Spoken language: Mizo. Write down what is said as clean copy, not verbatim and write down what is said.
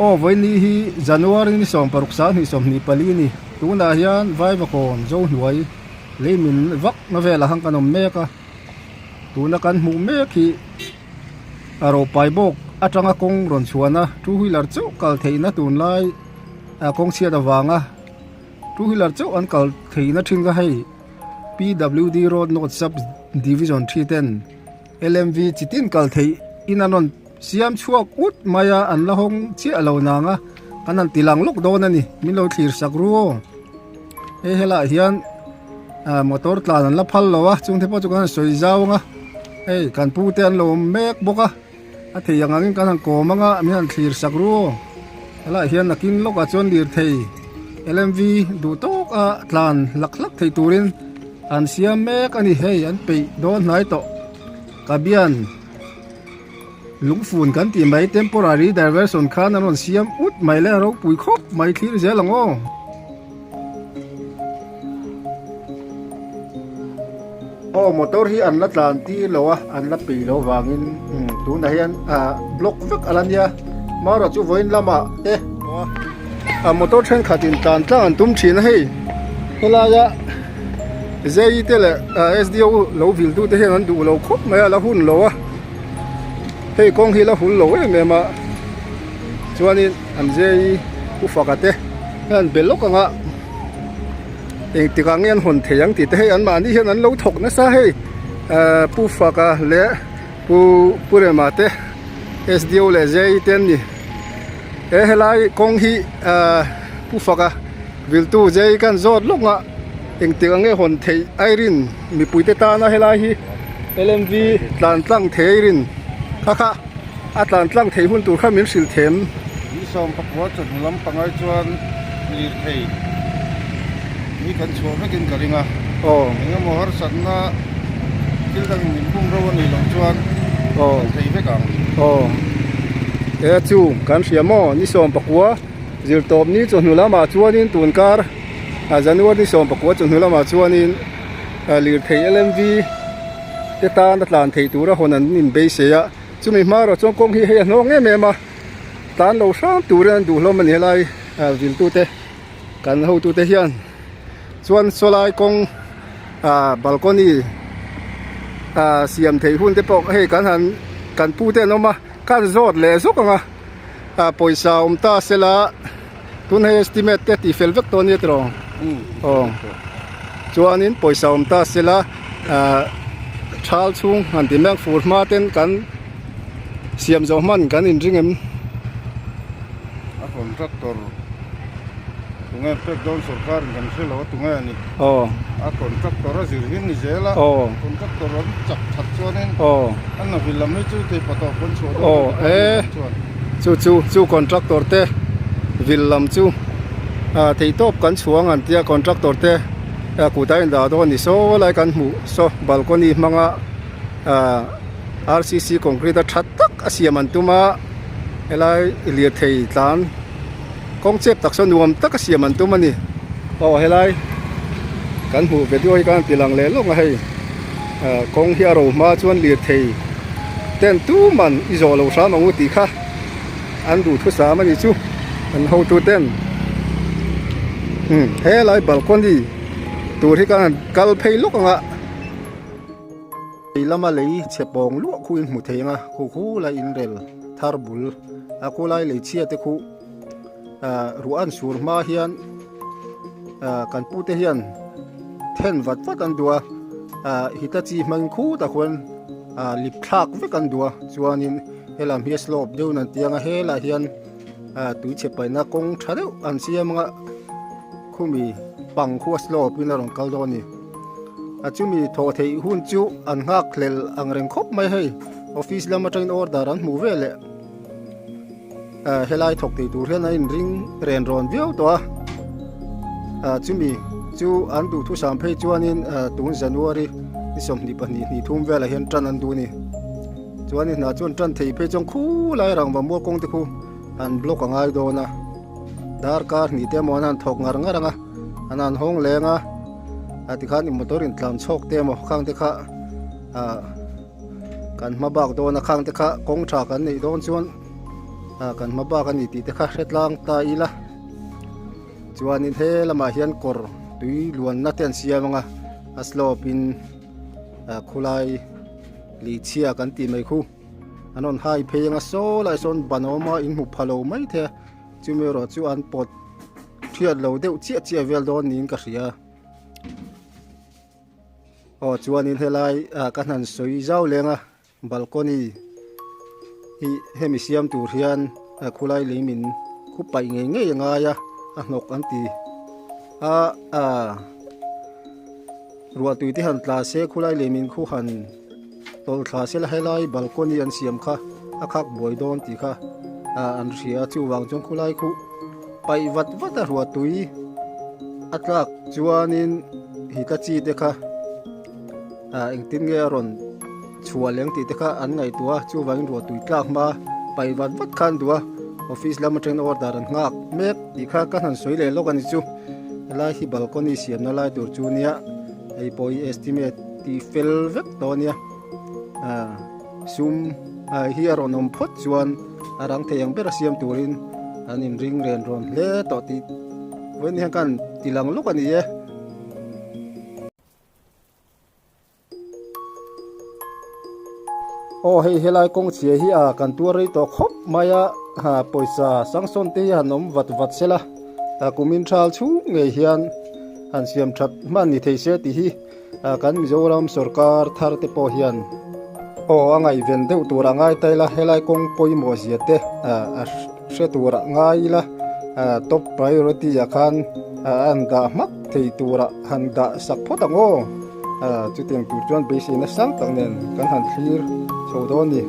Aw vawiin hi January ni 16 2024 a ni. Tunah hian Vaivakawn Zohnuai lei min vak na velah khan kan awm mek a. Tuna kan hmuh mek hi a rawhpai bawk atanga kawng rawn chhuahna two wheeler chauh kal theihna tunlai a kawng chhiat avanga two wheeler chauh an kal theihna thin kha hei P_W_D road north sub division thi ten L_M_V chi tin kal theih in an rawn siam chhuak ut mai a an la hawng chiah lo nang a kan han ti lang lawk dawn a ni min lo thlir sak ru aw hei helaiah hian ah motor tlan an la phal lo a chungte pawh chu kan han sawi zau ang a hei kan pu te an lo awm mek bawk a a thei ang angin kan han kawm ang a min han thlir sak ru aw helaiah hian nakin lawkah chuan lirthei L_M_V duh tawk a tlan hlak hlak thei turin an siam mek a ni hei an peih dawn hnai tawh kabian. Lungfun kan tih mai temporary diversion khan an rawn siam ut mai le a ropui khawp mai thlir zel ang aw. Aw motor hi an la tlan tir lo a an la peih lo vangin tunah hian ah block vek a la nia marawh chu vawiin lamah te a motor thenkhat in tlan tlang an tum thin a hei helaia J te leh SDO lo vil tu te hian an duh lo khawp mai a la hun lo a. Hei kawng hi la hul lo em em a chuanin an zai pu faka te hian be lawk anga engtikah nge an hawn thei ang tih te hei an mahni hian an lo thawk nasa hei ahh pu faka leh pu pu rema te S_D_O leh zai te an ni he helai kawng hi ahh pu faka viltu zai khan zawt lawk a engtikah nge hawn theih airin mipui te tana helai hi. LMV tlan tlang thei a rin kha kha a tlan tlang thei hun tur kha min hrilh them. Ni 14 chawhnu lam pangai chuan lirthei hi kan chhuah vekin ka ring a, engemaw harsatna thil dangin min bum ro a nih loh chuan kan thei vek ang. Aw e chu kan hria maw ni 14 zirtawp ni chawhnu lamah chuanin tunkar January ni 14 chawhnu lamah chuanin. Lirthei LMV te tan a tlan thei tura hawn an inbeisei a chumi hma erawh chuan kawng hi hei a hnawng em em a tlan lo hram turin an duh hlawm a ni helai viltute kan hotute hian chuan sawlai kawng ah balcony ah siam theih hun te pawh hei kan han kan pu te an awm a khan zawt leh zawk ang a ah pawisa awm ta sela. Tun hei estimate te tih fel vek tawh ania tiraw aw chuanin pawisa awm ta sela ah thal chhung han ti mek fur hma ten kan siam zawh hman kan inring em. A contractor tunge pek dawn sorkar in kan hre lo a tunge a ni aw a contractor a zir hi ni zel a aw contractor an chak that chuanin aw a navil lam hi chu thei patawp kan chhuah dawn aw e. Chu chu chu contractor te vil lam chu ah theihtawp kan chhuang an tia contractor te kut a indah dawn a ni saw lai kan hmuh saw balcony hmanga ah R_C_C concrete a tha tak a siam an tum a helai lirthei tlan kawng chep tak saw nuam tak a siam an tum a ni aw helai kan hmuh video hi kan ti lang leh lawk a hei ah kawng hi a ro hma chuan lirthei ten tuman i zawh lo hram ang u tih kha an duh thusam a ni chu an hotu ten umm helai balcony tur hi kan han kal phei lawk ang a lei lama lei chhe pawng luah khu in hmu thei ang a khu khu lai in rel thar bul a khu lai lei chhia te khu ah ruah an sur hma hian ah kan pu te hian then vat vat an duh a ah hitachi hmang khutah khuan ah lip thlak vek an duh a chuanin helam hi a slope deuhin an tiang a helaiah hian ah tui chhe paihna kawng tha deuh an siam anga khumi pang khu a slope in a rawn kal dawn a ni a chumi thawh theih hun chu an nghak hlel ang reng khawp mai hei office lam atangin order an hmuh vel leh ah helai thawk thei tur hian a inring ren rawn viau tawh a ah chumi chu an duhthusam phei chuanin ah tun January ni 22 hnih thum velah hian tan an duh a ni chuanin hnah chuan tan thei phei chuan khulai rangva mual kawng te khu an block a ngai dawn a darkar hnih te emaw an han thawk ngar ngar ang a an han hawng leng a ah tikhan motor in tlan chhawk te emaw khang te kha ah kan hma bak dawn a khang te kha kawng tha kan neih dawn chuan. Kan hma bak a ni tih te kha hre tlang ta ila. Chuanin he lamah hian kawr tui luanna te an siam ang a, a slope in khulai lihchhia kan tih mai khu an rawn hai phei ang a, saw lai sawn ban a awm a, in hmu pha lo mai thei a, chumi erawh chu an pawt thiat lo deuh chiah chiah vel dawn niin ka hria. Aw chuanin helai ka hnan sawi zau leng a. Balcony hi hemi siam tur hian khulai lei min khup paih ngei ngei a ngai a, a hnawk an ti a, ah ruah tui te han tla se khulai lei min khu han tawlh thla se la helai balcony an siam kha a khak buai dawn tih kha ah an hria a chuvang chuan khulai khu paih vat vat a ruah tui a tlak chuanin hita chi te kha ah engtin nge a rawn chhuah leng tih te kha an ngaihtuah a chuvangin ruah tui tlak hma paih vat vat kha an duh a office lam atangin order an nghak mek tih kha ka han sawi leh lawk a ni chu helai hi balcony siamna lai tur chu nia hei pawh hi estimate tih fel vek tawh a nia ah sum ah hi a rawn awm phawt chuan a rang thei ang ber a siam turin an inring ren rawn hle tawh tih vawiin hian ka han ti lang lawk a ni e. Aw hei helai kawng chhia hi a kan tuar rei tawh khawp mai a ha pawisa sangsawn te hi han awm vat vat sela a kumin thal chhung ngei hian han siam that hman ni thei se tih hi a kan Mizoram sorkar thar te pawh hian aw a ngaihven deuh tur a ngai ta ila helai kawng pawimawh zia te a hre tur a ngai ila top priority ah khan a an dah hmak thei turah han dah sak phawt ang aw chutiang tur chuan beiseina sang tak nen kan han thlir chho dawn a ni.